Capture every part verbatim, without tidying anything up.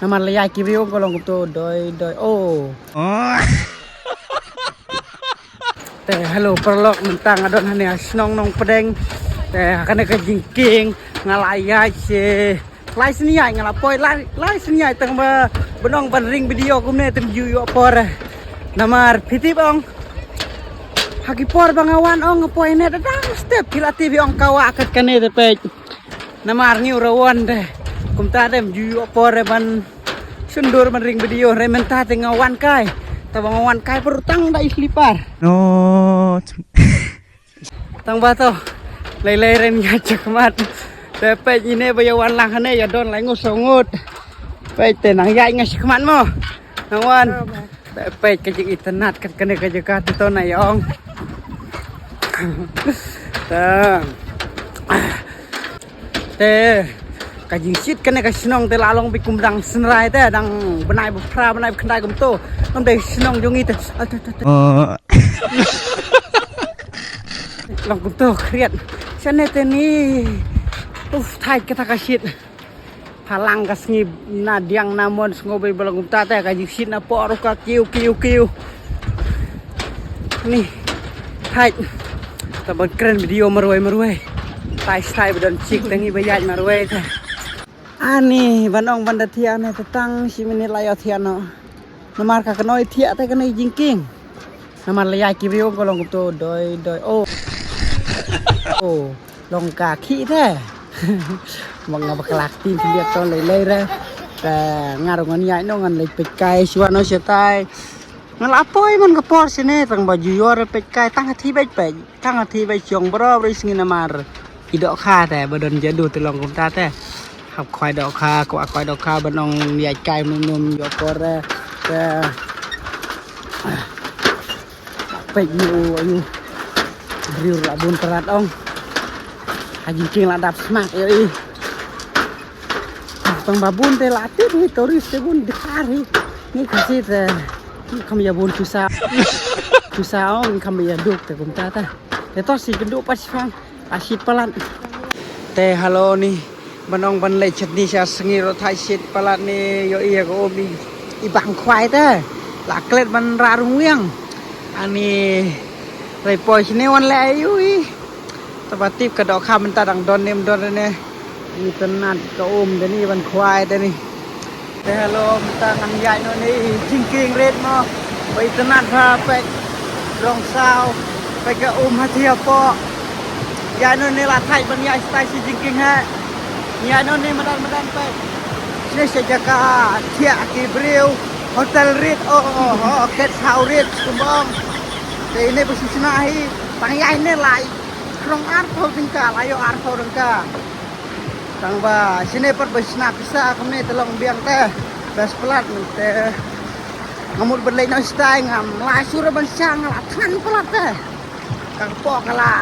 Namar la ïaid ki briew ko long kumto doi doi. Oh. Te hello paralok, mynta nga don hangne ha shnong Nongpdeng. Te ha kane ka jingkieng nga la ïaid shi lai sien ïaid, nga la poi lai, lai sien ïaid tang ba ban ong ban ring video kumne te ym ju ïoh por. Namar phi tip ong ha ki por ba nga wan ong nga poi ne da dang step, phi la tip ong ka wah kat kane te peit. Namar ngi u rawon te kumta te ym ju ïoh por ban shon dur ban ring video re mynta te nga wan kai. Te ba nga wan kai pyrshah tang da i slipar. No. Tang ba to lei lei ren nga shakmat. Te peit ine ba ïa wan lang hane ïa don lai ngut saw ngut. Peit te nang ïaid nga shakmat mo. Nang wan. Te peit ka jingitynnad kat kane ka jaka te to na ïa ong. Te. Te ka jingshit kane ka shnong te la long beit kum dang synrai te dang bnai ba phra bnai ba khyndai kumto. Ngam dei shnong jong ngi te. Al te te te. Long kumto khriat. Shane te ni. Uf, thait kata ka shit. Phalang ka sngi na diang na mon sngo beit ba long kumta te ka jingshit na por ka kiu kiu kiu. Ni. Thait. Ta ban kren video marwei marwei. Tai stai ba don chik te ngi ba ïaid marwei te. Ani ban ong ban da thiah ne te tang shi minit la ïa thiah no. Namar ka knoi thiah te kane jingkieng. Namar la ïaid ki briew ko long kumto doi doi. Oh. Oh. Long ka khih te. Mong nga ba klak tin tin dia to lei lei re. Te nga ruh ngan ïaid no ngan leit peit kai shuwa no shatai. Nga la poi man ka por shane tang ba ju ïoh re peit kai tang ha thi beit peit. Tang ha thi beit shong bro bro sngi namar. I dohkha te ba don jadu te long kumta te. Hap khwai dohkha, kwah khwai dohkha ban ong ïaid kai num num ïoh por re. Te. Peit ni u ayu. Briew la bun trat ong. Ha jingkieng la dap smak ïoh i. Tang ba bun te la tip hi tourist te bun dkhar hi. Ni Khasi te. Ni kham ïa bun tusa. Tusa ong kham ïa duk te kumta ta. Te to shi kynduh pat shipang. Ka shit palat. Te hello ni ban ong ban leit shet ni sha sngi ruh thait shit palat ni ïoh i ka um i bang khwai te. La klet ban rah rung wiang. Ani rei poi shane wan leh ayu i. Te ba tip ka dohkha mynta dang don ne ym don ne. Itynnad ka um te ni ban khwai te ni. Te hello mynta ngan ïaid noh ne i jingkieng rit mo. Ba itynnad bha peit. Rong saw peit ka um ha thi hapoh. Ïaid noh ne la thait ban ïaid stai shi jingkieng ha. Ïaid noh ne madan madan peit. Shane sha jaka thiah ki briew. Hotel rit oh oh oh guest house rit kumba ong. Te ine ba shu shna hi tang ïaid ne lai. Krong arphew tyngka la ïoh arphew tyngka. Tang ba shane pat ba shna pisa kumne te long biang te. Best palat te. Nga mut ban leit noh shatai ngam lah shuh ban shah nga la thngan palat te. Ka kpoh ka la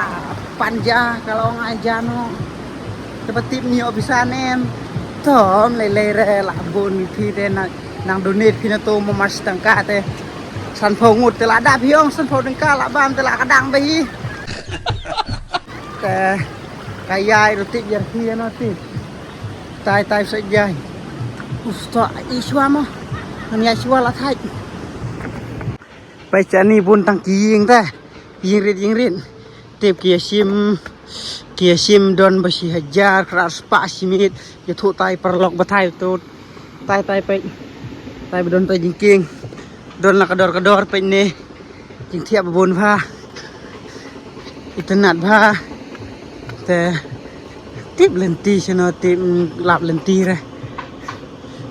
pan ja ka la ong ai ja noh. Te ba tip ngi ïoh pisa ne em. Tom lei lei re la bun phi te na nang donate phi na to mo mar shi tyngka te. Sanphew ngut te la dap hi ong sanphew tyngka la bam te la ka dang ba hi. Te ka ïai ruh tip ïar hi ano tip. Tai tai sa ïai. Us to i shuwa mo. Ngan ïai shuwa la thait. Peit shane bun tang ki ïing te. Ïing rit ïing rit. Tip ki ïa shim ki ïa shim don ba shi hajar krat spah shi miet. Ïathuh tai paralok ba thait to. Tai tai peit. Tai ba don tai jingkieng. Don la ka dor ka dor peit ne. Jingthiah ba bun bha. Itynnad bha. Te tip lynti shano tip lap lynti re.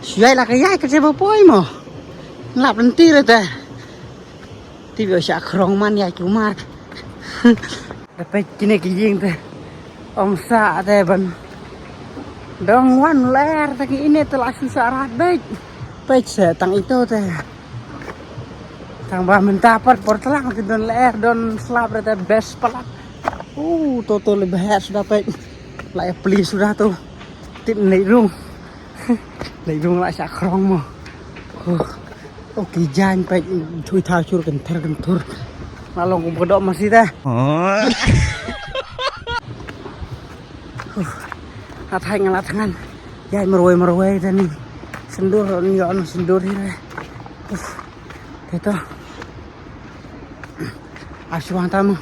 Shu ïai la ka ïai ka te ba poi mo. Lap lynti re te. Tip ïoh shah khrong man ïa ki umar. Da peit kine ki ïing te. Ong sah te ban dang wan ler te ki ine te la shu sah rat beit. Peit se tang ito te. Tang ba mynta pat por tlang te don ler don slap re te best palat. Uh, to to le behet suda peit. La ïa pli suda to. Tip nei rung. Lei rung la shah khrong mo. Oh, oh ki jaiñ peit thui thaw chur kynthar kynthur. La long kum ka doh masi te. Oh. Huh. La thait nga la thngan. Ïai marwei marwei te ni. Sindur, ni on sindur hi re. Uf. Te to. Asu hanta mo.